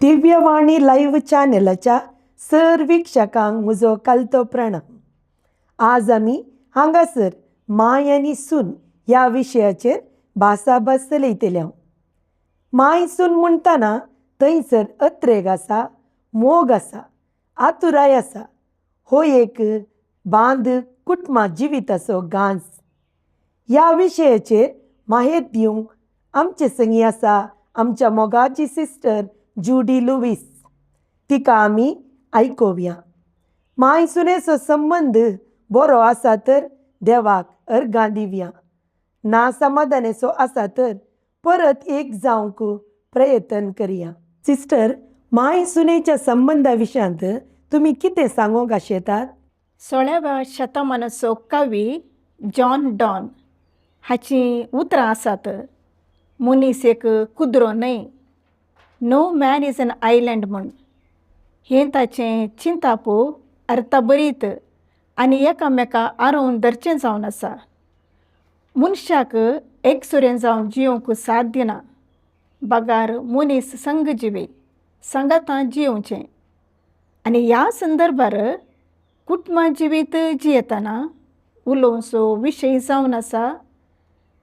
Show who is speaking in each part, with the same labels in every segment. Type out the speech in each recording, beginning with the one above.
Speaker 1: Divyavani live चॅनलाच्या sir वीक्षकांक म्हजो कालतो प्रणाम. आज आमी हांगासर माय आनी सून ह्या विशयाचेर भासाभास चलयतले. माय सून म्हणटना थंयसर अत्रेग आसा, मोग आसा, आतुराय आसा. हो एक बांद कुटुंबा जिविताचो गांज. ह्या विशयाचेर माहेत दिवंक आमचे संगी आसा आमच्या मोगाची सिस्टर जुडी लुवीस. तिका आमी आयकोवया. माय सुनेचो संबंद बरो आसा तर देवाक अर्गां दिवया, ना समाधानेचो आसा तर परत एक जावंक प्रयत्न करया. सिस्टर, माय सुनेच्या संबंदा विशयांत तुमी कितें सांगूंक आशेतात?
Speaker 2: 16व्या शतमानाचो कवी जॉन डॉन हाचीं उतरां आसात, मनीस एक कुद्रो न्हय, no man is an island म्हूण. हें ताचें चिंताप अर्थभरीत आनी एकामेका आरोवन धरचें जावन आसा. मनशाक एकसुरें जावन जियोवंक साथ दिना, बगार मनीस संगजिवी, सांगातां जियोवचें. आनी ह्या संदर्भार कुटुंबा जिवीत जियेतना उलोवचो विशय जावन आसा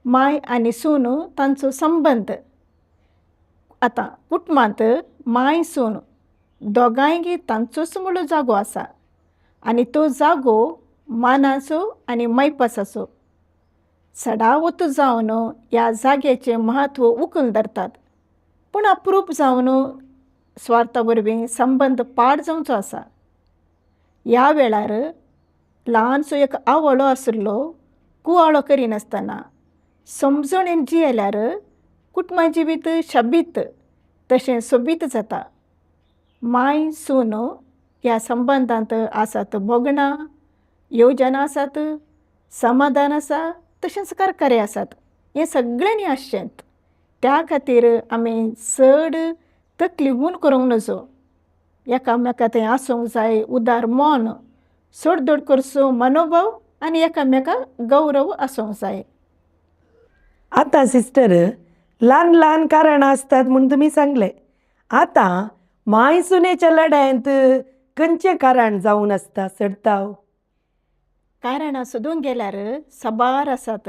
Speaker 2: माय आनी सून तांचो संबंद. आतां कुटुंबांत माय सून दोगांयगी तांचोच म्हणलो जागो आसा आनी तो जागो मानाचो आनी मैपासाचो. चडावत जावन ह्या जाग्याचें म्हत्व उखलून धरतात, पूण अप्रूप जावन स्वार्था वरवीं संबंद पाड जावचो आसा. ह्या वेळार ल्हानसो एक आवळो आशिल्लो कुवाळो करिनासतना समजणेन जियेल्यार कुटुंबा जिवीत शबीत तशें सोबीत जाता. माय सून ह्या संबंदांत आसात भोगणां, योजना आसात, समाधान आसा, तशेंच कारकारे आसात. हें सगळ्यांनी आसचें. त्या खातीर आमी चड तकली हून करूंक नजो. एकामेका थंय आसूंक जाय उदार मन, सोडदोड करचो मनोभाव आनी एकामेका गौरव आसूंक जाय.
Speaker 1: आतां सिस्टर, ल्हान ल्हान कारणां आसतात म्हूण तुमी सांगलें. आतां माय सुनेच्या लडायेंत खंयचें कारण जावन आसता चडताव?
Speaker 2: कारणां सोदूंक गेल्यार साबार आसात.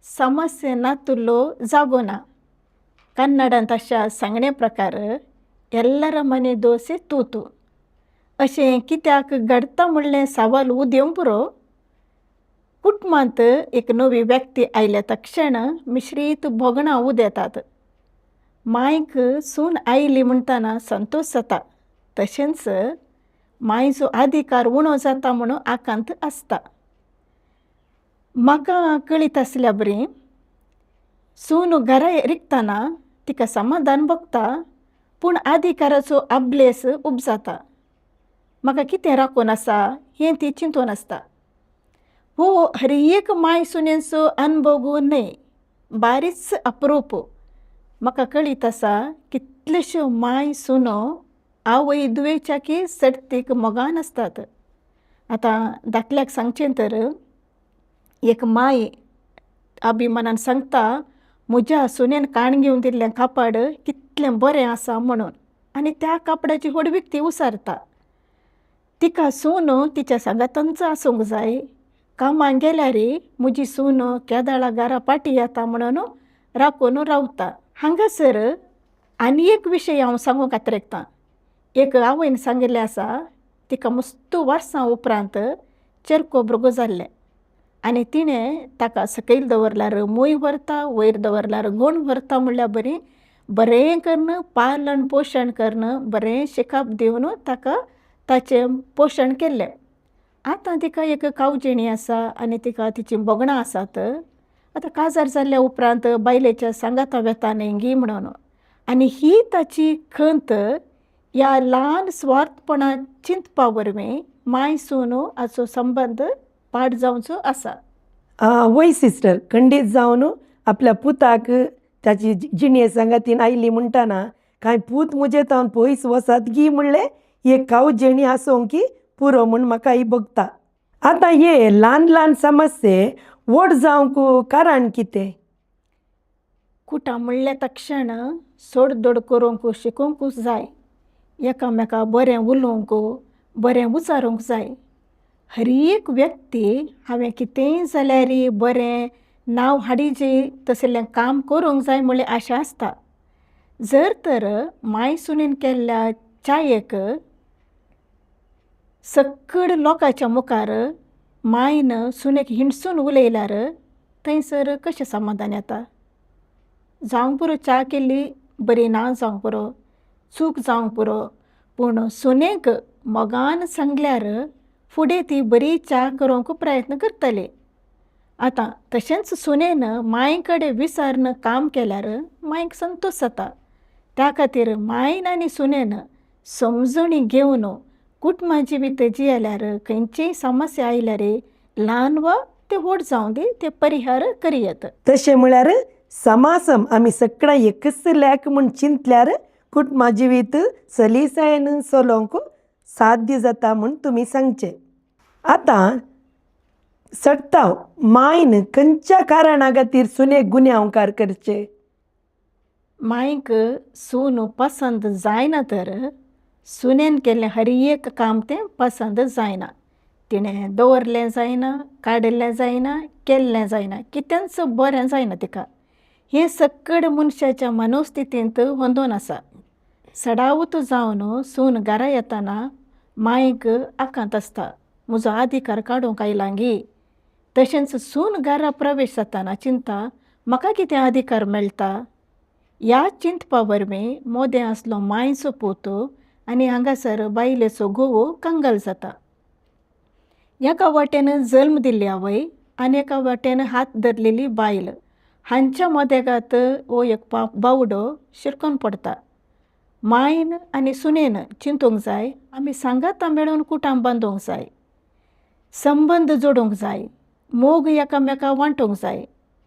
Speaker 2: समस्या नातुल्लो जागो ना. कन्नडांत अशा सांगणे प्रकार एल्लर मने दोसे तूतू. अशें कित्याक घडटा म्हणलें सवाल उदेवंक पुरो. कुटुंबांत एक नवी व्यक्ती आयल्या तक्षण मिश्रीत भोगणां उदेतात. मायक सून आयली म्हणटना संतोश जाता, तशेंच मायचो अधिकार उणो जाता म्हणून आकांत आसता. म्हाका कळीत आसल्या बरी सून घरा रिगतना तिका समाधान भोगता, पूण अधिकाराचो अभ्यास उपजाता. म्हाका कितें राखून आसा हें ती चिंतून आसता. हो हर एक माय सुनेचो अनुभव न्हय, बारीच अप्रूप. म्हाका कळीत आसा कितल्योश्यो माय सुनो आवय धुवेच्या की सडतीक मोगान आसतात. आतां धाकल्याक सांगचें तर एक माय अभिमानान सांगता, म्हज्या सुनेन काण घेवन दिल्लें कापड कितलें बरें आसा म्हणून, आनी त्या कापडाची व्हडवीक ती उसारता. तिका सून तिच्या सांगातांच आसूंक जाय. कामाक गेल्यार म्हजी सून केदाळा घरा पाटी येता म्हणून राखून रावता. हांगासर आनी एक विशय हांव सांगूंक आत्रेकतां. एक आवयन सांगिल्लें आसा, तिका मस्त वर्सां उपरांत चेरको भुरगो जाल्लें आनी तिणें ताका सकयल दवरल्यार मूय व्हरता, वयर दवरल्यार गूण व्हरता म्हणल्यार बरी बरें करून पालन पोशण करून बरें शिकप दिवन ताका ताचें पोशण केल्लें. आतां तिका एक कावजेणी आसा आनी तिका तिचीं भोगणां आसात. आतां काजार जाल्ल्या उपरांत बायलेच्या सांगाता वेता न्हय गी म्हणून, आनी ही ताची खंत ह्या ल्हान स्वार्थपणा चिंतपा वरवीं माय सून हाचो संबंद पाड जावचो आसा.
Speaker 1: वय सिस्टर, खंडीत जावन आपल्या पुताक ताची जिणे सांगातीन आयली म्हणटना कांय पूत म्हजे तावन पयस वसात गी म्हणलें एक कावजेणी आसूंक की पुरो म्हूण म्हाका भोगता. आतां हे ल्हान ल्हान समस्ये व्हड जावंक कारण कितें?
Speaker 2: कुटां म्हणल्या तक्षण सोडदोड करूंक शिकूंकूच जाय. एकामेका बरें उलोवंक, बरें उचारूंक जाय. हर एक व्यक्ती हांवें कितेंय जाल्यार बरें नांव हाडीजे तसलें काम करूंक जाय म्हळ्ळी आशा आसता. जर तर माय सुनेन केल्ल्या च्यायेक सक्कड लोकांच्या मुखार मायन सुनेक हिणसून उलयल्यार थंयसर कशें समाधान येता? जावंक पुरो च्या केल्ली बरी ना जावंक पुरो, चूक जावंक पुरो, पूण सुनेक मोगान सांगल्यार फुडें ती बरी च्या करूंक प्रयत्न करतली. आतां तशेंच सुनेन मांय कडेन विचारून काम केल्यार मांयक संतोश जाता. त्या खातीर मांयन आनी सुनेन समजणी घेवन कुटुंबा जिवीत जियेल्यार खंयचीय समस्या आयल्यार ल्हान वा ते व्हड जावं दी ते परिहार करयेत.
Speaker 1: तशें म्हळ्यार समासम आमी सगळ्यां एकच लेख म्हूण चिंतल्यार कुटुंबा जिवीत सलीसायेन चलोवंक साध्य जाता म्हूण तुमी सांगचें. आतां सट्टाव मायन खंयच्या कारणा खातीर सुनेक गुन्यांवकार करचे?
Speaker 2: मांयक सून पसंद जायना तर सुनेन केल्लें हर एक काम तें पसंद जायना. तिणें दवरलें जायना, काडिल्लें जायना, केल्लें जायना, कितेंच बरें जायना तिका. हें सक्कड मनशाच्या मनोस्थितींत होंदोन आसा. सडावत जावन सून घरा येतना मांयक आकांत आसता, म्हजो आधिकार काडूंक आयला गी. तशेंच सून घरा प्रवेश जातना चिंता म्हाका कितें अधिकार मेळटा. ह्या चिंतपा वरवीं मोदें आसलो मांयचो पूत आनी हांगासर बायलेचो घोव कंगाल जाता. एका वाटेन जल्म दिल्ली आवय आनी एका वाटेन हात धरलेली बायल हांच्या मदेगात हो एक बावडो शिरकोन पडटा. मांयन आनी सुनेन चिंतूंक जाय आमी सांगाता मेळून कुटाम बांदूंक जाय, संबंद जोडूंक जाय, मोग एकामेका वांटूंक जाय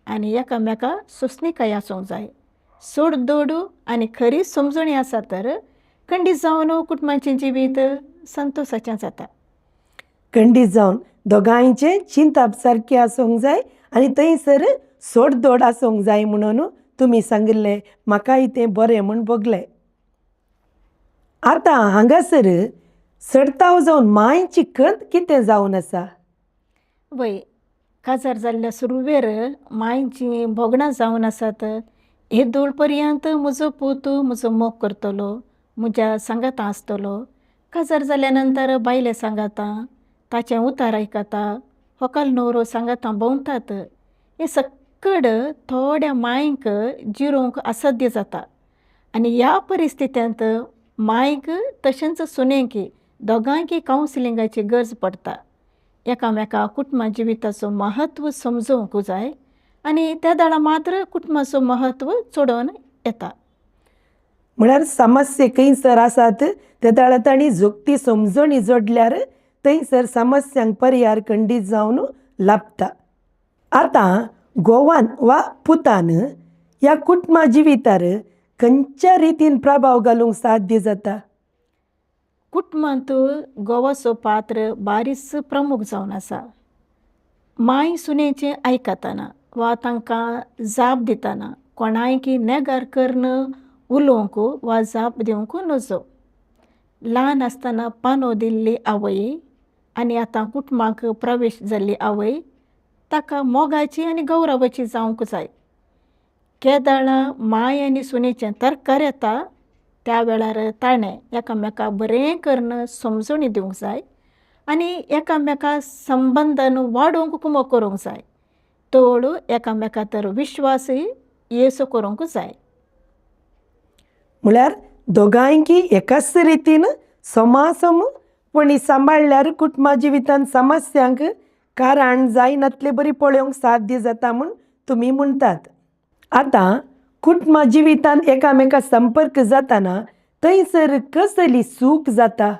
Speaker 2: आनी एकामेका सोंसणीकाय आसूंक जाय. सोड दोड आनी खरी समजणी आसा तर खंडीत जावन कुटुंबाचें जिवीत संतोशाचें जाता.
Speaker 1: खंडीत जावन दोगांयचें चिंतप सारकें आसूंक जाय आनी थंयसर सोडदोड आसूंक जाय म्हणून तुमी सांगिल्लें म्हाकाय तें बरें म्हूण भोगलें. आतां हांगासर सडताव जावन मांयची खंत कितें जावन आसा?
Speaker 2: वय, काजार जाल्ल्या सुरवेर मांयचीं भोगणां जावन आसात. येदोळ पर्यंत म्हजो पूत म्हजो मोग करतलो, म्हज्या सांगाता आसतलो. काजार जाल्या नंतर बायले सांगाता ताचें उतार आयकता, व्हंकल न्हवरो सांगाता भोंवतात. हें सक्कड थोड्या मांयक जिरोवंक असाध्य जाता आनी ह्या परिस्थितींत मांयक तशेंच सुनेक दोगांयकय कावन्सिलिंगाची गरज पडटा. एकामेका कुटुंबा जिविताचो महत्व समजोवंक जाय आनी त्या वेळार मात्र कुटुंबाचो महत्व चडोवन येता.
Speaker 1: म्हळ्यार समस्या खंयसर आसात ते वेळार तांणी जोखती समजणी जोडल्यार थंयसर समस्यांक पर्याय खंडीत जावन लाबता. आतां घोवान वा पुतान ह्या कुटुंबा जिवितार खंयच्या रितीन प्रभाव घालूंक साध्य जाता?
Speaker 2: कुटुंबांत घोवाचो पात्र बारीच प्रमुख जावन आसा. मांय सुनेचें आयकतना वा तांकां जाप दितना कोणायकी नेगार करून उलोवंक वा जाप दिवंक नजो. ल्हान आसतना पानो दिल्ली आवय आनी आतां कुटुंबाक प्रवेश जाल्ली आवय ताका मोगाची आनी गौरवाची जावंक जाय. केदळा मांय आनी सुनेचें तर्कार येता त्या वेळार ताणें एकामेका बरें करून समजणी दिवंक जाय आनी एकामेका संबंदान वाडोवंक कुमक करूंक जाय. तोळ एकामेका तर विश्वासूय येसो करूंक जाय.
Speaker 1: म्हळ्यार दोगांयकी एकाच रितीन समासम पणी सांबाळ्ळ्यार कुटुंबा जिवितांत समस्यांक कारण जायनातले बरी पळोवंक साध्य जाता म्हूण तुमी म्हणटात. आतां कुटुंबा जिवितांत एकामेका संपर्क जाताना थंयसर कसली सूख जाता?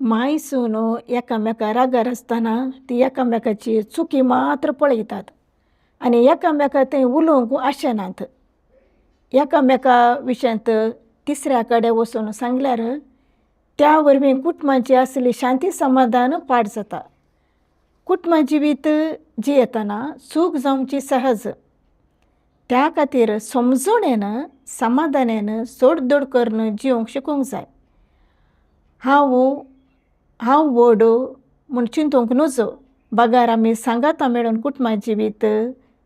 Speaker 2: मांय सून एकामेका रागार आसतना ती एकामेकाची चुकी मात्र पळयतात आनी एकामेका थंय उलोवंक आशेनात. एकामेका विशयांत तिसऱ्या कडेन वचून सांगल्यार त्या वरवीं कुटुंबाची आसली शांती समाधान पाड जाता. कुटुंबा जिवीत जियेतना चूक जावची सहज. त्या खातीर समजणेन समाधानेन सोडदोड करून जिवंक शिकूंक जाय. हांव हांव व्हड म्हूण चिंतूंक नुजो, बगार आमी सांगाता मेळून कुटुंबा जिवीत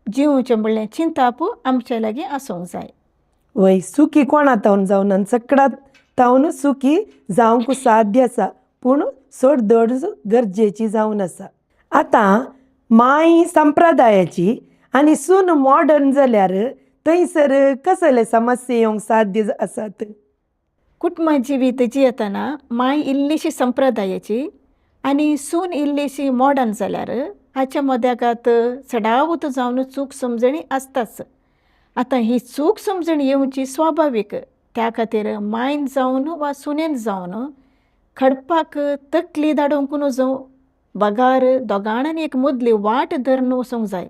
Speaker 2: जिवचें म्हणलें चिंताप आमचे लागीं आसूंक जाय.
Speaker 1: वय, सुखी कोणा तावन जावना, सगळ्यात तावन सुखी जावंक साध्य आसा, पूण सोडदोड गरजेची जावन आसा. आतां माय संप्रदायाची आनी सून मॉडर्न जाल्यार थंयसर कसले समस्या येवंक साध्य आसात?
Speaker 2: कुटुंबा जिवीत जियेतना माय इल्लीशी संप्रदायाची आनी सून इल्लीशी मॉडर्न जाल्यार हाच्या मद्यागात चडावत जावन चूक समजणी आसताच. आतां ही चूक समजणी येवची स्वाभावीक. त्या खातीर मायन जावन वा सुनेन जावन खडपाक तकली धाडूंक नुजो, बगार दोगांनी एक मदली वाट धरून वचूंक जाय.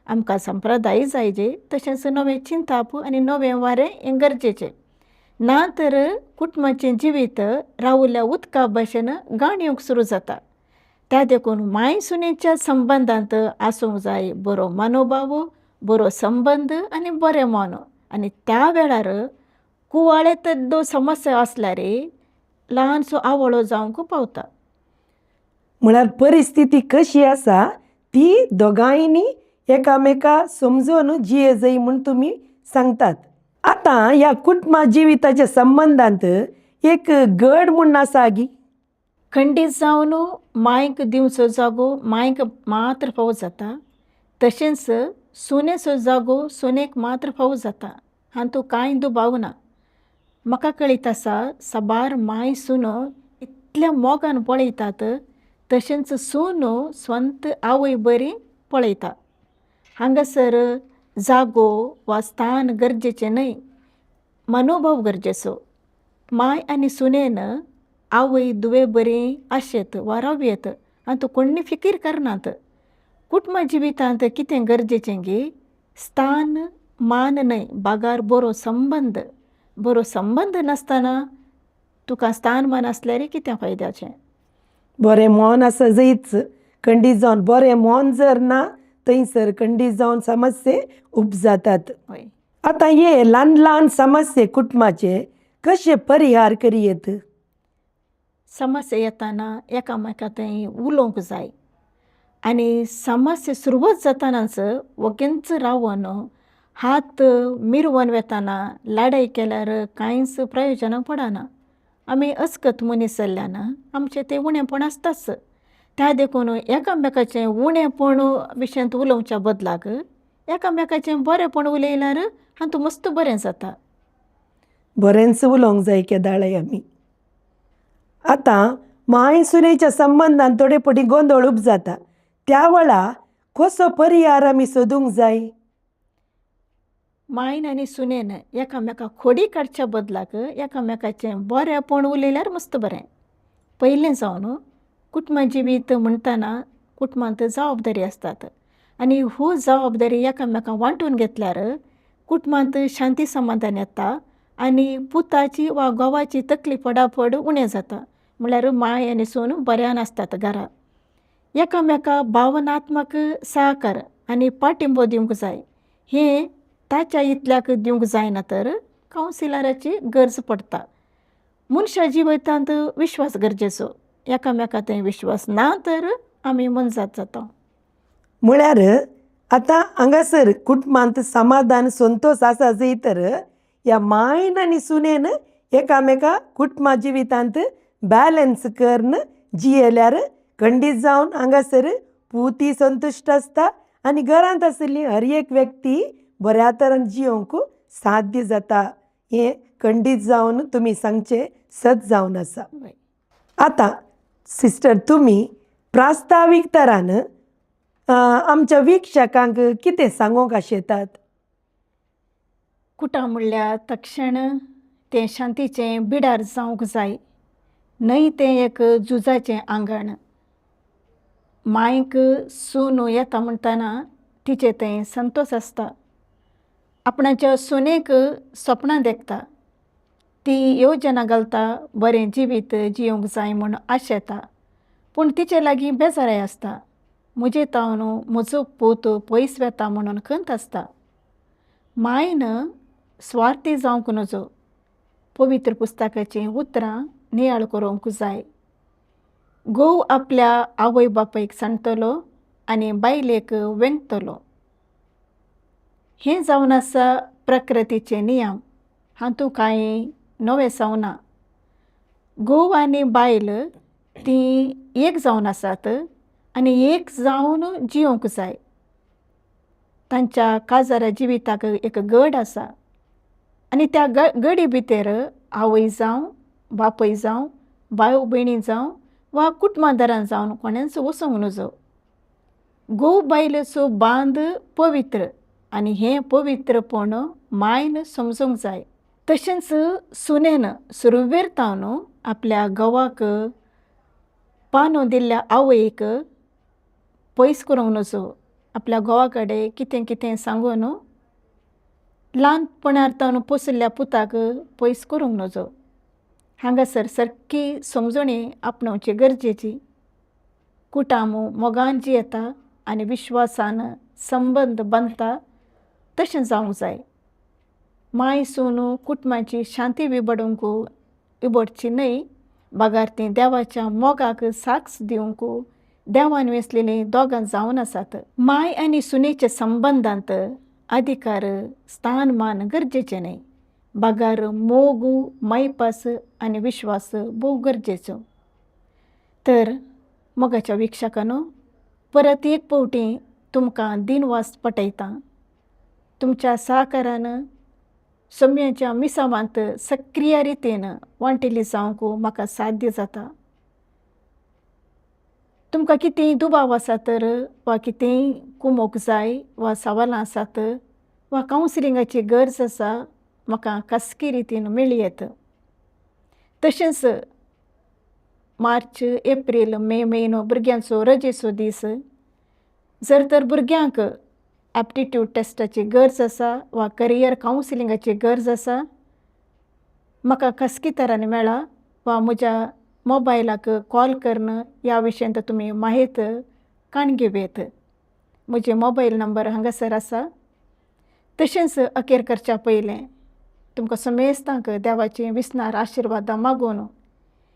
Speaker 2: आमकां संप्रदाय जाय जे तशेंच नवें चिंताप आनी नवें वारें हें गरजेचें. ना तर कुटुंबाचें जिवीत रावल्या उदका भशेन घाण येवंक सुरू जाता. त्या देखून माय सुनेच्या संबंदांत आसूंक जाय बरो मनोभाव, बरो संबंद आनी बरें मन. आनी त्या वेळार कुवाळे तेद्दो समस्या आसल्यार ल्हानसो आवळो जावंक पावता.
Speaker 1: म्हळ्यार परिस्थिती कशी आसा ती दोगांयनी एकामेका समजून जिये जाय म्हूण तुमी सांगतात. आतां ह्या कुटुंबा जिविताच्या संबंदांत एक गड म्हूण आसा गी?
Speaker 2: खंडीत जावन मांयक दिवचो जागो मांयक मात्र फावो जाता, तशेंच सुनेचो जागो सुनेक मात्र फावो जाता, हातूंत कांय दुबाव ना. म्हाका कळीत आसा साबार मांय सुनो इतल्या मोगान पळयतात, तशेंच सून स्वंत आवय बरी पळयता. हांगासर जागो वा स्थान गरजेचें न्हय, मनोभाव गरजेचो. मांय आनी सुनेन आवय धुवे बरी आशेत वा रावयेत हातूंत कोण्ण फिकीर करनात. कुटुंबा जिवितांत कितें गरजेचें गी स्थान मान न्हय, बगार बरो संबंद. बरो संबंद नासतना तुका स्थान मान आसल्यार कितें फायद्याचें?
Speaker 1: बरें मन आसा जंयच खंडीत जावन, बरें मन जर ना थंयसर खंडीत जावन समस्ये उपजातात.
Speaker 2: हय.
Speaker 1: आतां हे ल्हान ल्हान समस्ये कुटुंबाचे कशे परिहार करयेत?
Speaker 2: समस्या येताना एकामेका थंय उलोवंक जाय आनी समस्या सुरवात जातनाच वोगेंच रावन हात मिरवन वेताना लडाय केल्यार कांयच प्रयोजनाक पडना. आमी अस्कत मनीस जाल्ल्यान आमचें तें उणेंपण आसताच. त्या देखून एकामेकाचें उणेंपण विशयांत उलोवच्या बदलाक एकामेकाचें बरेंपण उलयल्यार हातूंत मस्त बरें जाता.
Speaker 1: बरेंच उलोवंक जाय केदाळाय आमी. आतां मांय सुनेच्या संबंदान थोडे फावटी गोंदळ जाता, त्या वेळार कसो परिहार आमी सोदूंक जाय?
Speaker 2: मांयन आनी सुनेन एकामेका खोडी काडच्या बदलाक एकामेकाचें बरेंपण उलयल्यार मस्त बरें. पयलें जावन कुटुंबा जिवीत म्हणटना कुटुंबांत जबाबदारी आसतात आनी ह्यो जबाबदारी एकामेका वांटून घेतल्यार कुटुंबांत शांती समाधान येता आनी पुताची वा घोवाची तकली पडापड उणें जाता. म्हणल्यार मांय आनी सून बऱ्यान आसतात घरा. एकामेका भावनात्मक सहकार आनी पाटिंबो दिवंक जाय. हें ताच्या इतल्याक दिवंक जायना तर कावन्सिलराची गरज पडटा. मनशा जिवितांत विश्वास गरजेचो. एकामेका थंय विश्वास ना तर आमी मनजात जाता.
Speaker 1: म्हळ्यार आतां हांगासर कुटुंबांत समाधान संतोश आसा जंय तर ह्या मांयन आनी सुनेन एकामेका कुटुंबा जिवितांत बॅलन्स करून जियेल्यार खंडीत जावन हांगासर पुती संतुश्ट आसता आनी घरांत आशिल्ली हर एक व्यक्ती बऱ्या तरान जियोवंक साध्य जाता. हें खंडीत जावन तुमी सांगचें सत जावन आसा. आतां सिस्टर तुमी प्रास्तावीक तरान आमच्या वीक्षकांक कितें सांगूंक आशेतात?
Speaker 2: कुटां म्हणल्यार तक्षण तें शांतीचें बिडार जावंक जाय न्हय, तें एक झुजाचें आंगण. मांयक सून येता म्हणटना तिचें थंय संतोश आसता. आपणाच्या सुनेक सपनां देखता, ती योजना घालता, बरें जिवीत जियोंक जाय म्हूण आशेता. पूण तिचे लागीं बेजाराय आसता. म्हजे तावन म्हजो पूत पयस वता म्हणून खंत आसता. मायन स्वार्थी जावंक नजो. पवित्र पुस्तकाचीं उतरां नियाळ करूंक जाय. घोव आपल्या आवय बापायक सांडटलो आनी बायलेक वेंगतलो. हें जावन आसा प्रकृतीचे नियम. हातूंत कांय नवें जावना. घोव आनी बायल तीं एक जावन आसात आनी एक जावन जियोंक जाय. तांच्या काजारा जिविताक एक गड आसा आनी त्या गडी भितर आवय जावं, बापूय जावं, भाव भयणी जावं वा कुटुंबादारान जावन कोणेंच वचूंक नजो. घोव बायलेचो बांद पवित्र आनी हें पवित्रपण मायन समजूंक जाय. तशेंच सुनेन सुरवेर तावन आपल्या घोवाक पानो दिल्ल्या आवयक पयस करूंक नजो. आपल्या घोवा कडेन कितें कितें सांगून ल्हानपणार तावन पोशिल्ल्या पुताक पयस करूंक नजो. हांगासर सारकी समजणी आपणावची गरजेची. कुटाम मोगान जियेता आनी विश्वासान संबंद बांदता तशें जावंक जाय. माय सून कुटुंबाची शांती विबडूंक इबडची न्हय, बगार तीं देवाच्या मोगाक साक्ष दिवंक देवान वेंचलेलीं दोगां जावन आसात. माय आनी सुनेच्या संबंदांत अधिकार स्थान मान गरजेचें न्हय, बगार मोग, मायपास आनी विश्वास भोव गरजेचो. तर मोगाच्या विक्षकांनो, परत एक फावटी तुमकां दिनवास पटयतां. तुमच्या सहकारान सोम्याच्या मिसावांत सक्रिय रितीन वांटेली जावंक म्हाका साध्य जाता. तुमकां कितेंय दुबाव आसा तर वा कितेंय कुमोक जाय वा सवालां आसात वा कावन्सिलिंगाची गरज आसा, म्हाका खासगी रितीन मेळयेत. तशेंच मार्च, एप्रील, मे म्हयनो भुरग्यांचो रजेचो दीस. जर तर भुरग्यांक एप्टिट्यूड टेस्टाची गरज आसा वा करियर कावन्सिलिंगाची गरज आसा, म्हाका खासगी तरांनी मेळा वा म्हज्या मोबायलाक कॉल करून ह्या विशयांत तुमी म्हायत काण घेवयेत. म्हजें मोबायल नंबर हांगासर आसा. तशेंच अखेर करच्या पयलें तुमकां समेस्तांक देवाची विसनार आशिर्वादां मागून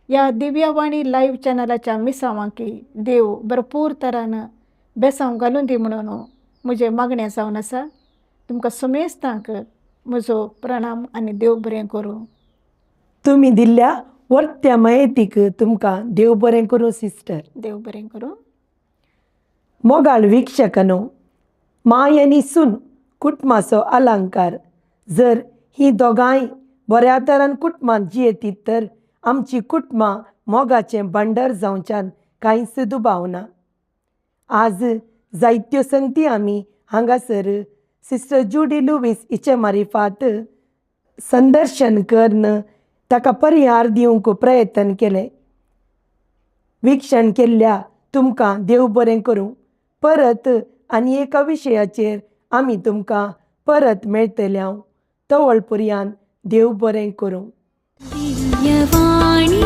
Speaker 2: ह्या दिव्यवाणी लायव्ह चॅनलाच्या मिसावांकी देव भरपूर तरान बेसांव घालून दी म्हणून म्हजें मागणें जावन आसा. तुमकां समेस्तांक म्हजो प्रणाम आनी देव बरें करूं.
Speaker 1: तुमी दिल्ल्या वर्त्या म्हायतीक तुमकां देव बरें करूं सिस्टर.
Speaker 2: देव बरें करूं.
Speaker 1: मोगाळ वीक्षकांनो, माय आनी सून कुटुंबाचो अलंकार. जर ही दोगांय बऱ्या तरान कुटुंबांत जियेतीत तर आमची कुटुंबां मोगाचें भांडार जावच्यान कांयच दुबाव ना. आज जायत्यो संगती आमी हांगासर सिस्टर जुडी लुवीस हिचे मारिफात संदर्शन करून ताका परिहार दिवंक प्रयत्न केलें. विक्षण केल्ल्या तुमकां देव बरें करूं. परत आनी एका विशयाचेर आमी तुमकां परत मेळटले. हांव तवळ पुरयान देव बरें करूं.
Speaker 3: दिव्यवाणी.